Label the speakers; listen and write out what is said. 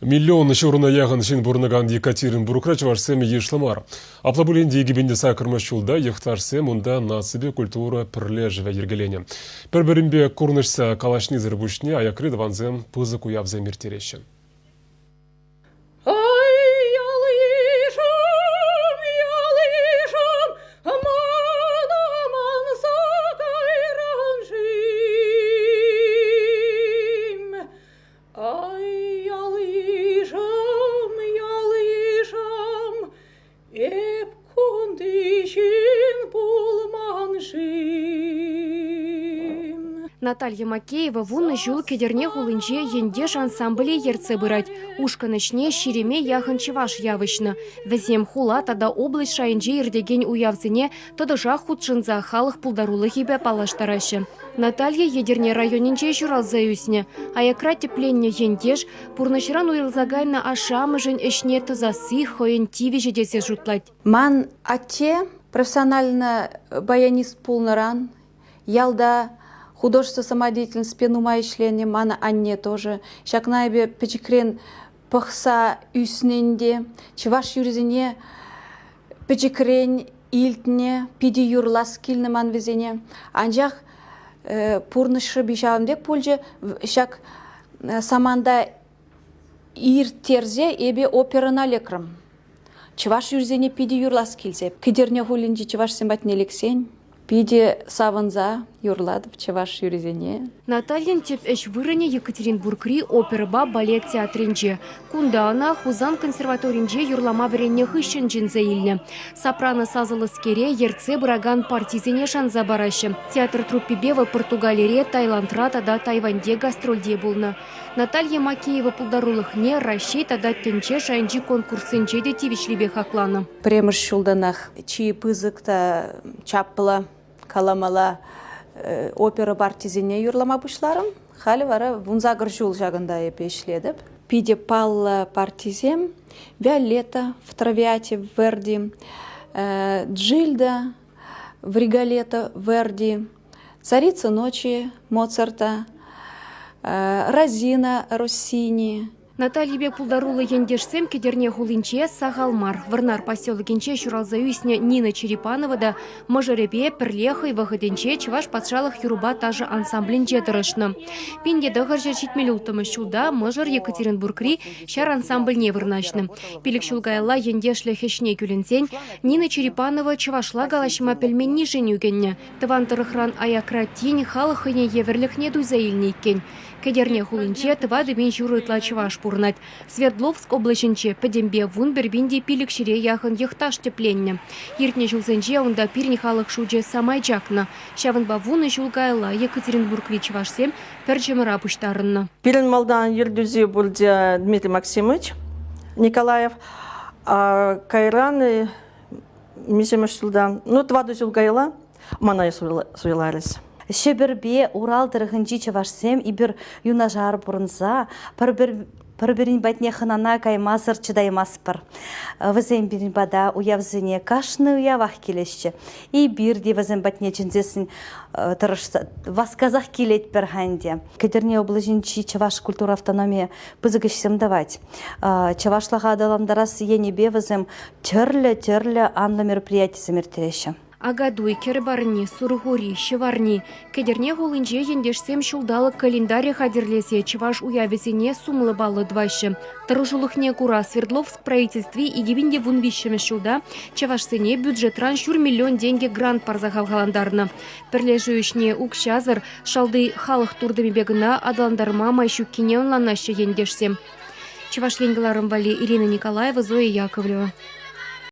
Speaker 1: Миллион ҫурӑна яхӑн ҫын пурӑнакан Екатеринбургра чӑвашсем йышлӑ мар. Апла пулин те 2008 ҫулта йӑхташсем унта наципе культура пӗрлешӗвӗ йӗркеленӗ. Пӗр-пӗринпе курнӑҫса калаҫнисӗр пуҫне аякри тӑвансем пысӑк уявсем ирттереҫҫӗ.
Speaker 2: Ай, ялйышӑм, ялйышӑм, мана манса кайран-шим? Ай, ялйышӑм, ялйышӑм, эп кунти ҫын пулман-шим?
Speaker 3: Наталья Макеева вунӑ ҫул Кӗтерне хулинче ентеш ансамбле ертсе пырать. Ушкӑн ӗҫне ҫирӗме яхӑн чӑваш явӑҫнӑ. Вӗсем хула тата область шайӗнче иртекен уявсене тӑтӑшах хутшӑнса халӑх пултарулӑхӗпе паллаштараҫҫӗ. Наталья Етӗрне районӗнче ҫуралса ӳснӗ. Аякра тӗпленнӗ ентеш пурнӑҫран уйрӑлса кайнӑ ашшӗ-амӑшӗн ӗҫне тӑсасси хӑйӗн тивӗҫӗ тесе шутлать.
Speaker 4: Ман атте профессионально баянист пулнӑран ялта художество самодеятельностьпе нумай ӗҫленӗ, ман анне тоже. Ҫакна эпӗ пӗчӗкрен пӑхса ӳснӗ ӗнтӗ. Чӑваш юррисене пӗчӗкрен илтнӗ, питӗ юрлас килнӗ ман вӗсене. Анчах пурнӑҫ шӑпи ҫавӑн пек пулчӗ. Ҫак саманта ирттерсе эпӗ оперӑна лекрӗм. Чӑваш юррисене питӗ юрлас килсе. Кӗтерне хулинчи чӑвашсем патне лексен питӗ савӑнса юрлатӑп чӑваш юррисене.
Speaker 3: Натальйӑн тӗп ӗҫ вырӑнӗ Екатеринбургри оперӑпа балет театрӗнче. Кунта ӑна Хусан консерваторинче юрлама вӗреннӗ хыҫҫӑн чӗнсе илнӗ. Сопрано сасӑллӑскере ертсе пыракан партисене шанса параҫҫӗ. Театр труппипе вӑл Португалире, Таиландра тата Тайваньте гастрольте пулнӑ. Наталья Макеева пултарулӑхне Раҫҫей тата тӗнче шайӗнчи конкурссенче те тивӗҫлипе хакланӑ.
Speaker 4: Пӗрремӗш ҫултанах чи пысӑк та чаплӑ каламалла опера партисене юрлама пуҫларӑм. Халӗ вара 18 ҫул ҫакӑнта эпӗ ӗҫлетӗп. Питӗ паллӑ партисем Виолетта в Травиате Верди, Джильда в Риголетто Верди, Царица ночи Моцарта, Розина Россини.
Speaker 3: Натальепе пултаруллӑ ентешсем Кӗтерне хулинче сахал мар. Вӑрнар поселокӗнче ҫуралса ӳснӗ Нина Черепанова та мӑшӑрӗпе пӗрле хӑй вӑхӑтӗнче Чӑваш патшалӑх юрӑпа ташӑ ансамблӗнче тӑрӑшнӑ. 1976 ҫулта мӑшӑр Екатеринбургри ҫар ансамбльне вырнаҫнӑ. Пилӗк ҫул каялла ентешлӗх ӗҫне кӳлӗнсен Нина Черепанова чӑвашла калаҫма пӗлменнишӗн ӳкӗннӗ. Тӑван тӑрӑхран аякра тин халӑх хӑйне евӗрлӗхне туйса илнӗ иккен. Кӗтерне хулинче 4,5 ытла чӑваш пурӑнать. Свердловск облаҫӗнче пӗтӗмпе 11 пин те пилӗкҫӗре яхӑн йӑхташ тӗпленнӗ. Иртнӗ ҫулсенче унта пирӗн халӑх шучӗ самай чакнӑ. Ҫавӑнпа вунӑ ҫул каялла Екатеринбургри чӑвашсем пӗр чӑмӑра пуҫтарӑннӑ.
Speaker 5: Пирӗн малтан ертӳҫи пулчӗ Дмитрий Максимович Николаев. Кайран миҫемӗш ҫулта, ну, тӑватӑ ҫул каялла мана суйларӗҫ.
Speaker 6: Ҫӗпӗрпе Урал тӑрӑхӗнчи чӑвашсем эпир юнашар пурӑнса пӗр-пӗр пӗр-пӗрин патне хӑнана каймасӑр чӑтаймастпӑр. Вӗсем пирӗн пата уявсене кашни уявах килеҫҫӗ. Эпир те вӗсем патне чӗнсессӗн тӑрӑшса васкасах килетпӗр-ха ӗнтӗ. Кӗтерне облаҫӗнчи чӑваш культура автономийӗ пысӑк ӗҫсем тӑвать. Чӑвашлӑха аталантарас енӗпе вӗсем тӗрлӗ-тӗрлӗ анлӑ мероприятисем ирттереҫҫӗ.
Speaker 3: Акатуй, кӗр парни, Сурхури, Ҫӑварни. Кӗтерне хулинче ентешсем ҫулталӑк календарӗ хатӗрлесе чӑваш уявӗсене сумлӑ паллӑ тӑваҫҫӗ. Тӑрӑшулӑхне кура Свердловск правительстви 2013 ҫулта чӑвашсене бюджетран ҫур миллион тенкӗ грант парса хавхалантарнӑ. Пӗрлешӳ ӗҫне укҫасӑр, шалти халӑх туртӑмӗпе кӑна аталантарма май ҫуккине ӑнланаҫҫӗ ентешсем. Чӑваш Ен кӑларӑм валли Ирина Николаева, Зоя Яковлева.